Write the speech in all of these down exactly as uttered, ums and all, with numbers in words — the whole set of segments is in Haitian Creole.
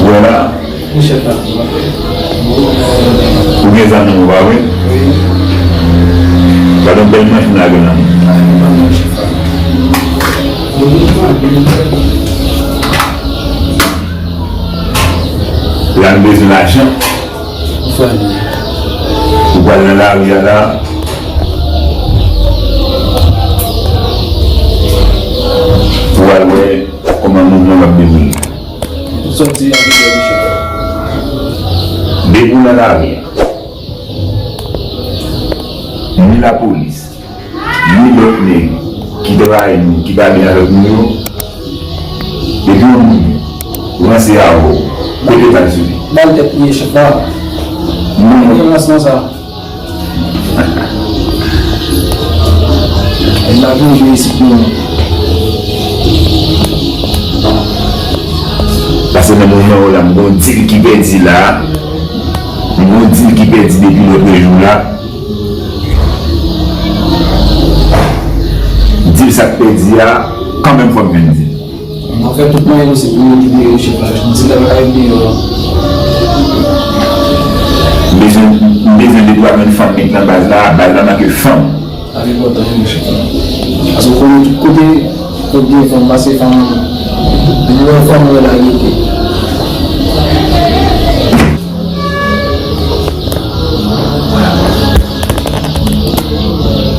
Wè la, ou gen zam nan, ou pa vre? Gade yon bèl machin lage nan men. La, nou bezwen lajan. Ou pral nan lari a la, ou pral wè kòman moun nan ap deboule. Sa w di a, depi w nan lari a, ni lapolis, ni lòt nèg ki trayi nou, ki pa byen avèk nou yo, depi yon moun ranse avè w, kote w pral sou li? Ba l tèt li ye, chèf la. Non. Kote rans nan sa? L ap vin jwe isit non. Paske nan moman yo la, m gon dil ki pèdi la. M gon dil ki pèdi depi lòtrejou la. Dil sa k pèdi a, kanmenm fò m jwenn dil. M ap fè tout mwayen posib pou m rekipere yo, chèf la. Dil la pa ka ret deyò, non. M bezwen, m bezwen de twa grenn fanm met nan baz la. Baz la manke fanm. Sa enpòtan wi, chèf la. Paske w konnen tout kote, kote gen fanm, paske fanm, depi w wè fanm, w wè lagete.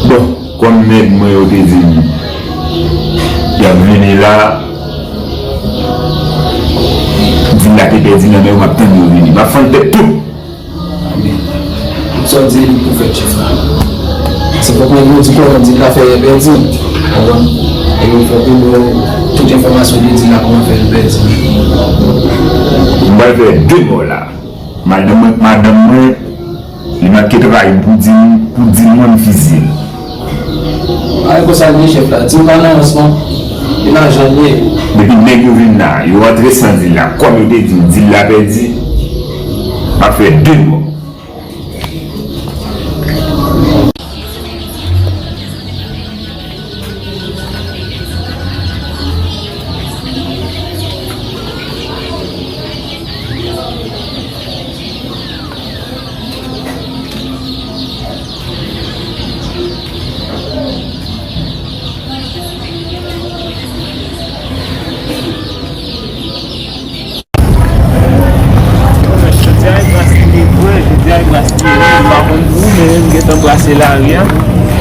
Bon, kòm nèg mwen yo te di m y ap vini la, dil la te pèdi nan men yo, m ap tann yo vini. M ap fann tèt tout. Sa w di e li k pou fèt, chèf la. Se fòk nèg yo di kòman dil la fè pèdi. Konprann? E yo fòk yo ba w tout enfòmasyon de dil la, kòman fè l pèdi. M pral fè de mò la. Madanm mwen, madanm mwen, li manke trayi m pou di m, pou di m mwen m fizye l. Pa gen konsa l ye, chèf la. Di m pa nan rans non. E lajan l ye. Depi nèg yo vin la, yo antre san dil la. Kòm yo te di m, dil la pèdi, m ap fè de mò. Jodi a e brase li vre, jodi a e brase li vre, m pa konn pou ou, men m gentan brase lari a.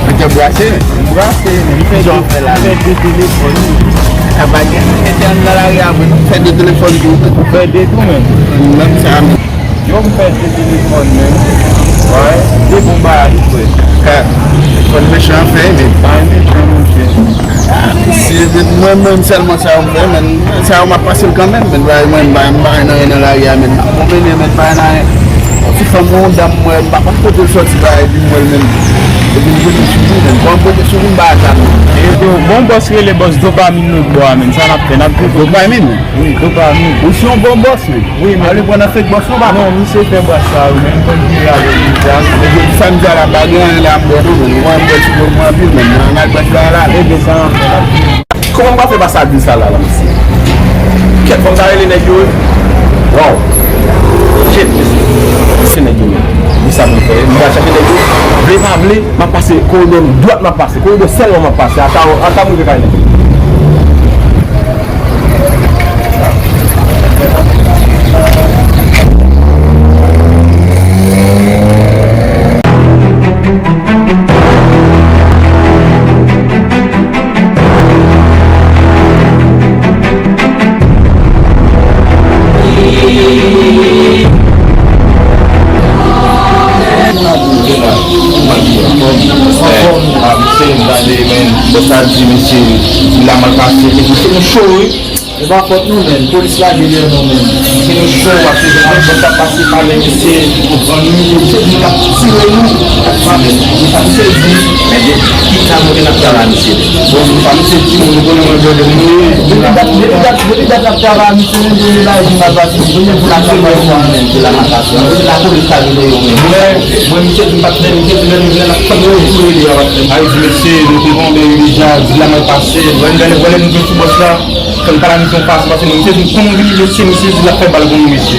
Ou te brase? M brase, men m fè de, m fè de telefòn. Sa pa gen, mete ann nan lari a vre, non? Fè de telefòn tou. M fè de tou, men. Menm sa, men. Yo, m fè de telefòn, men. Wi, de bon bagay, frè. Telefòn mechan fè, men. Bagay mechan, monchè. Se mwen menm sèlman sa yo m fè, men. Sa yo m ap pase l kanmenm, men. Bagay mwen, m pa, m pa nan, nan lari a, men. M ap pwomennen, men, m pa nan. Yon ti fanm, yon dam, mwen, m pa konn kote l sòti, bagay, di m wè l, men. Epi m pote sou li, men. Bon, m pote sou li, m pa atann. E, bon, bon bòs rele bòs Dopamin lòt bò a, men. Sa n ap fè, n ap fè. Dopamin? Wi, Dopamin. Ou se yon bon bòs, men. Wi, men. Ale pran nan fake bòs non, papa. Non, misye fè bòs sa, wi, men m konn vire avè l deja. Ebyen, sa m di a la, pa gen anyen la, m bwè non, men. Mwen, m bwè ti bòs mwen anpil, men. Mwen al bwè ti bagay la. Ebyen, sa m ap fè. Kòman m pral fè pase ak dil sa la, la, mesye? Kèt, fò m ta rele nèg yo, wi. Waw. Shit, mesye. Se nèg yo, men. Di sa pou m fè. M pral chache nèg yo. Vle pa vle, m ap pase koridò dwat, m ap pase. Koridò sèlman m ap pase. Ata, ata m rive kay nèg yo. Misye gade, men, bòs la di misye, li la mal pase, misye nou cho, wi. E pa fòt nou, men, polis lage dèyè nou, men. Misye nou cho, paske se pa bòs la pase, pale misye, konprann nou, misye di l ap tire nou, ap pale. Misye di, men, ki ka mwen gen ap travay, misye. Bon, se pa misye di, nou konnen mwen jwenn moun. Depi dat, depi dat, depi dat ap travay, misye menm, premye bagay ki mal pase, premye pou l ap travay pou mwen menm, pou l ap pase. Mwen, se lapolis k ap ede yo menm. Mwen, mwen, misye di m pa t lè, misye di lè nou vle, n ap tann yo pou ede yo, pa t lè. Ay, di mesye, nou te tonbe deja, di la mal pase, vwè, vwè, vwè, nou jwenn sou bòs la, fè n pa la misyon fas, pase nou, misye di, kòman vini, mesye, misye di l ap fè bal pou nou, mesye.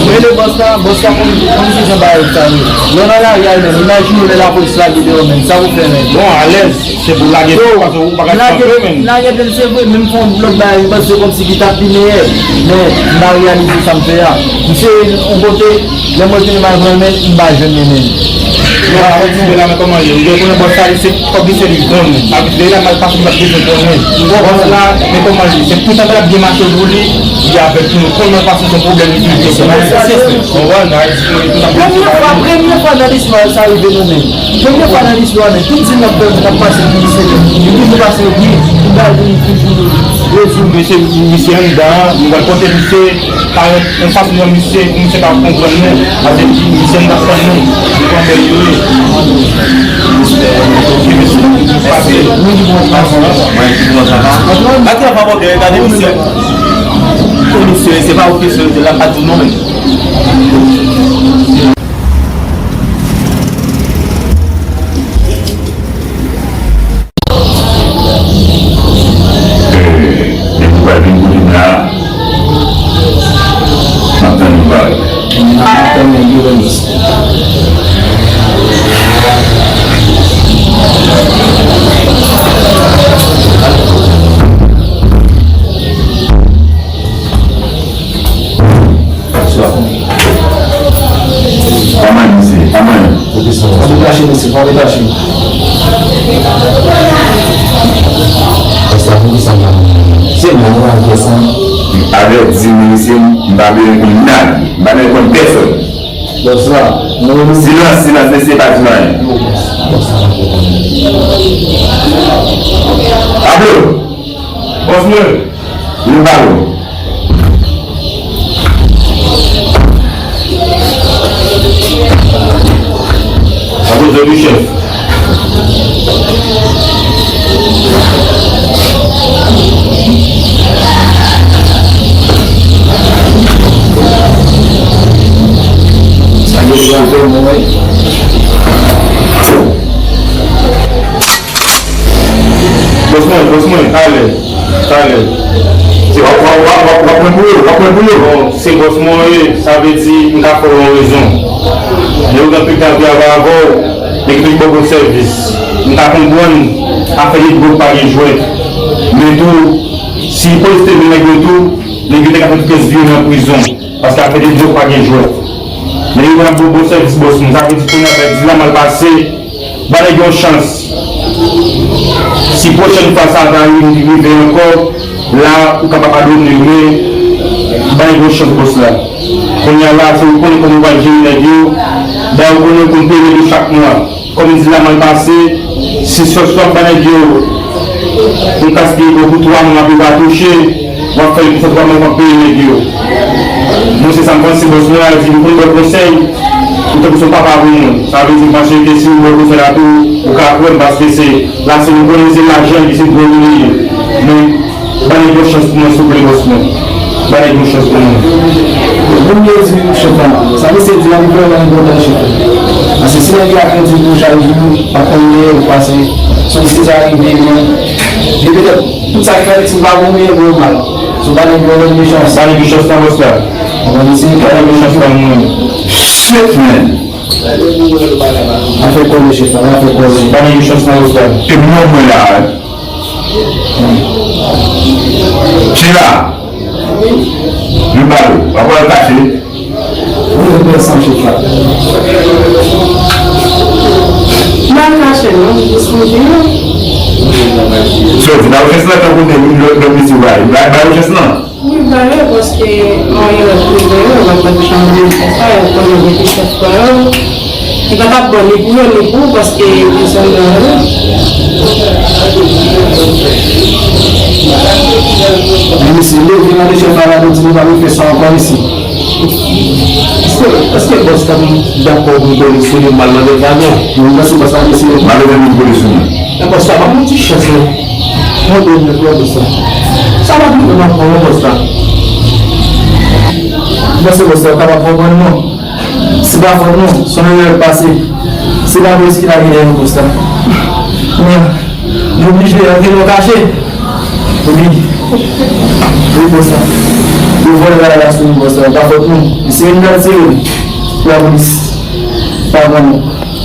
Mwen, le bòs la, bòs la, konn, konn ki jan bagay sa ye. Lè nan lari a, menm, imajine w lè lapolis lage deyò, menm, sa pou fè, menm. Bon, alèz. Se pou lage, yo, pase ou pa ka lage, kanpe, men. Lage pye l, se vre, men m fè yon lòt bagay, m panse kòmsi ki t ap pi meyè. Men, m pa reyalize sa m fè a. M se yon kote, lè mwen vin m al pran l, men m pa jwenn li, men. Yo, pa kontinye la, men kòman ye? Ou dwe konnen bòs sa, li se kòb li se li konn. Sa vle di, lè l ap mal pase, li p ap bezwen konnen. Bòs la, men kòman li? Se toutan l ap byen mache pou li, li avèk nou. Konn mal pase, se yon pwoblèm li toujou. Se malè, se, se, se, konprann? Premye fwa, premye fwa nan listwa sa rive nou menm. Premye fwa nan listwa, men tout zil n ap fè, n ap pase pou misye, li toujou pase byen, pou bagay li toujou rezoud. Mesye, misye anndan, nou pral pote misye, parèt yon fason yon misye, pou misye ka konprann nou, paske misye anndan tann nou, nou konn bèl yo ye. Mesye, pase. Mwen ki pran sa. Mwen ki pran sa. Gade yon fason, gade misye. Misye, se pa yon kesyon, se la pa di non, men. Depi w pa vin kote m la, m ap tann yon bagay. M ap tann yon bagay. Kòman misye? Kòman? Fò deplache misye, fò deplache. Pastè, poukisa m pa konn? Se mwen, mwen, mwen, sa. M avèti misye, m pa bezwen konn nada. M pa bezwen konn pèsòn. Bòs la, mwen. Silans, silans, mesye, pa di m anyen. Bòs la, bòs la. Pablo! Bòs mwen! Vin pale w. Akoz de li chèf. Sa gen pou fè mwen. Bòs mwen, bòs mwen, talè, talè. Se w ap, w ap, w ap, w ap, w ap pran pou yo, w ap pran pou yo. Bon, se bòs mwen w ye, sa vle di m ka fè w yon rezon. Lè yo gen pita travay avè w, nèg yo te ba w bon sèvis. M ka konprann afè de dwòg pa gen jwèt. Men tou, si polis te vin nèg yo tou, nèg yo te ka fè tout kès vi yo nan prizon. Paske afè de dwòg pa gen jwèt. Nèg yo konn ap ba w bon sèvis bòs mwen. Sa vle di kounye a fè di la mal pase. Ba nèg yo yon chans. Si pwochèn fwa sa ta rive, rive ankò, la ou kapab padone l, men ba nèg yo yon chans bòs la. Kounye a la, se ou konnen kòman ou pral jere nèg yo. Dayè ou konnen ou konn peye nèg yo chak mwa. Kòm m di la mal pase, si sòs w ap ba nèg yo, ou gaspiye pou twa mwa pou pa touche, w ap fè l konsa twa mwa w ap peye nèg yo. Mwen se sa m panse, bòs mwen a di m konn ba w konsèy, ou tankou se yon papa pou mwen. Sa vle di m panse ke si ou ba w konsèy la tou, ou ka kwè m paske se la se nou konnen se lajan epi se dwòg li ye. Men, Ba nèg yon chans pou mwen, souple, bòs mwen. Ba nèg yon chans pou mwen. Bon, m te di chèf la, sa misye di la, li vrèman enpòtan, chèf la. Paske si nèg la fè di pou chak jou, pa konn lè ou pase, se yon misye sa rive, men, li petèt, tout sa k fèt, si l pa bon byen, bon mal. So, ba nèg yon lòt chans. Ba nèg yon chans nan bòs la. Ba nèg yon chans nan mwen. Shit, man. Afè kòlè, chèf la, afè kòlè. Ba nèg yon chans nan bòs la. E mwen, mwen la, wi. Chila! Vin pale w. W ap pral kache? Wi, m pran san chèf la. M pa kache non, m jis motive. Sòti, ba yo chans lan tankou de lòt, lòt mesye w pale. Ba, ba yo chans lan. Wi, ba yo, paske mwen yon lòt mesye yo. Yo pa t janm vle fè sa, yo konnen gen te chèf pa yo. Li pa t ap bon ni pou yo, ni pou ou, paske yo se yon gran moun. Men mesye, leve nan de chèf la, la, di nou pa vle fè sa ankò, mesye. Èske, èske bòs la dakò pou m kole sou li, m al mande padon? Mwen panse bòs la, mesye. M al mande pou m kole sou li. Men bòs la, ban m yon ti chans, non. Mwen te vle pran bòs la. Sa pa vin nan kò, non, bòs la. M panse bòs la kapab konprann nou. Se pa fòt nou, se yon erè k pase. Se pa bòs ki lage dèyè nou, bòs la. Men, nou oblije antre nan kache. Wi. Wi, bòs la. Yo vòlè bagay la sou nou, bòs la. Pa fòt nou. Se yon dal sere. Lapolis. Pa bon.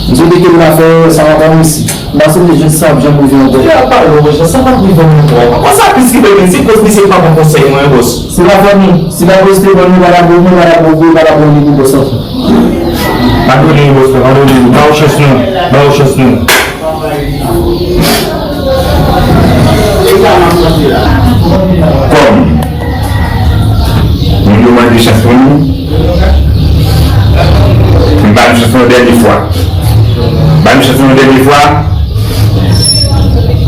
M swete ke nou pa fè sa ankò, mesye. M pa swete jan sa ap janm rive ankò. Lè ap pale w, bòs, sa p ap rive ankò. Bòs, sa plis ki bèl, se koz misye pa bon konsèy mwen, bòs. Se pa fòt nou. Si lapolis te pran nou, nou pa t ap, nou pa t ap, nou pa t ap, nou pa t ap, nou pa t ap, padone, bòs la, padone. Ba yo chans non. Ba yo chans non. Kòm nou demande chans pou nou, nou ba nou chans yon dènye fwa. Ba nou chans yon dènye fwa.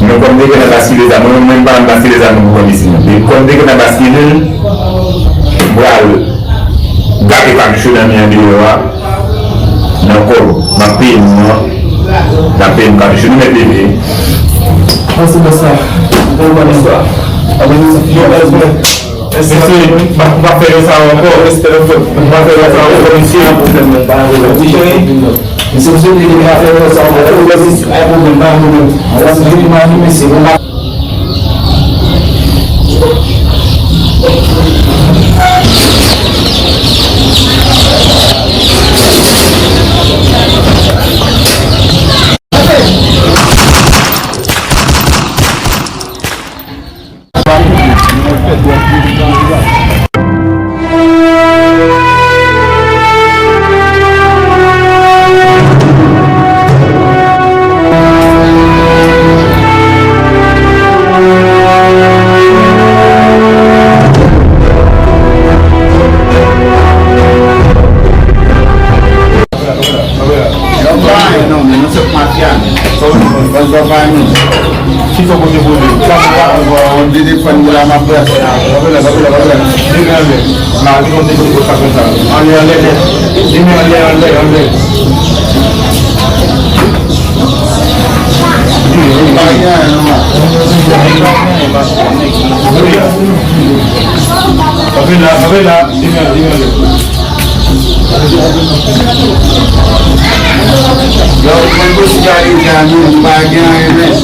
Nou kòm te gen nan baskile zam, mwen menm pa nan baskile zam pou pran misye. Men kòm te gen nan baskile, m pral gape katouch yo nan mi an deyò a. Nan kòb, m ap peye nou an. M ap peye nou katouch yo, nou mèt leve. Mèsi, bòs la. Bon, bòs la. Mèsi, m pa, m pa fè lè sa ankò. M pa fè lè sa ankò, mesye. Mesye, mesye, m pa fè lè sa ankò. Pa pwoblèm, pa pwoblèm. Mwen se vin mari, mesye. Yo pa anyen non, men nou se mafya, men. Sa w di? Bòs la pa anyen. Ki sa w pote pou li? Sa m pa anyen. Yon telefòn pou la m ap brase. Kanpe la, kanpe la, kanpe la. Leve anlè. Ma, ki sa w te pote pou sa konsa? Anlè, anlè nèt. Leve anlè, anlè, anlè. Pa gen anyen non, ma. Kanpe la, kanpe la. Leve anlè, leve anlè. Yo, mwen gwo sigarete a nou, m pa gen anyen menm.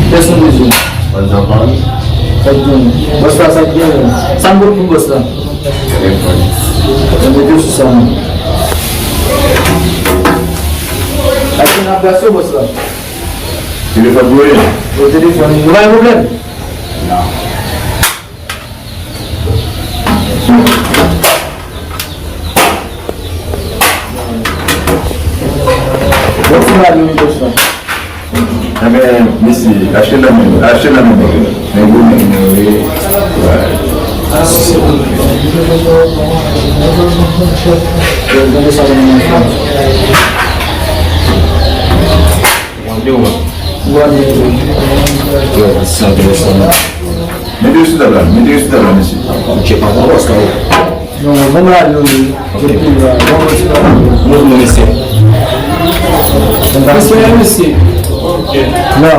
Pèsonn bezwen. Sa k gen? Bòs la, sa k gen? Sa m pot pou bòs la? Telefòn. Mwen mete sou sa, non. Achte nan plas yo, bòs la. Telefòn pou yo? Yo telefòn. Yo pa gen pwoblèm? Non. Bon, ti mal, wi, bòs la. Enben, mesye, achte nan men, achte nan men nèg yo. Men gwo nèg nou ye. Wi. Yo, sa nan men fwa. Yo, sa nan men fwa. Mete Mete yo sou tab la, mete yo sou tab la, mesye. Tcheke ankò bòs la. Non, ban m rale yo, wi. Ok. Epi, euh, ban m rale yo. Move nou, mesye. Mesye, mesye. Ok. La.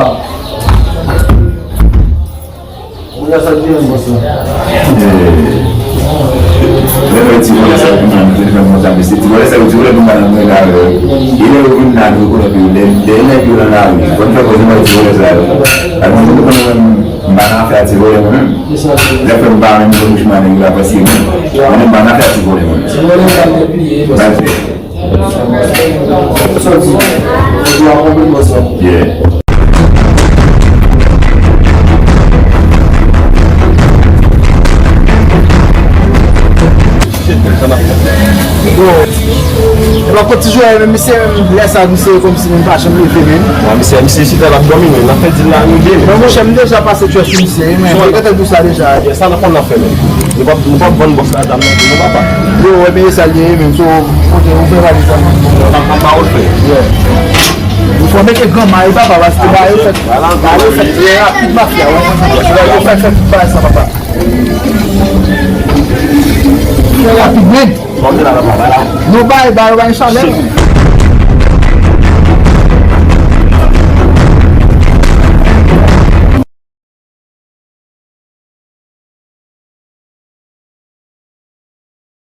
Kounye a sa k gen bòs la. Lè mwen di mwen sa pou mwen, mwen te fè mwen sa, mesye. Ti vòlè sa yo, ti vòlè pou mwen nan mwen la, euh, e lè yo vin la, nou konnen ke lè, lè nèg yo nan lari, fò n fè koze mwen ti vòlè sa yo. Ak mwen, mwen, mwen, M pa nan afè a ti vòlè mwen menm. Lè fè m pa menm konn chima nèg la paske mwen. Mwen menm m pa nan afè a ti vòlè mwen menm. Ti vòlè sa te pliye. Sa di, yo a konprann mwen sa. Yeah. Bon. Epa kot ti jwè menm, misye menm, lè sa, misye kòmsi menm pa janm leve menm. Bon, misye, misye chita l ap dòmi, menm, n ap fè di l la, nou de menm. Bon, monchè, m deja pase tchè sou misye, wi, men, mwen gentan di w sa deja. Yeah, sa n ap konn n ap fè menm. Nou p ap, nou p ap vann bòs la zam nan pou nou, papa. Yo, wè, men e sa l ye, menm, so, kote, ou fè valiz la, menm. Nan, nan pawòl frè. Yeah. Ou fò mete granma, wi, papa, paske ba yo fèt, ba yo fèt trè rapid, mafya, wè. Yo fèt, fèt tout bagay sa, papa. Trè rapid, men. Nou bay, bay, bay chalè.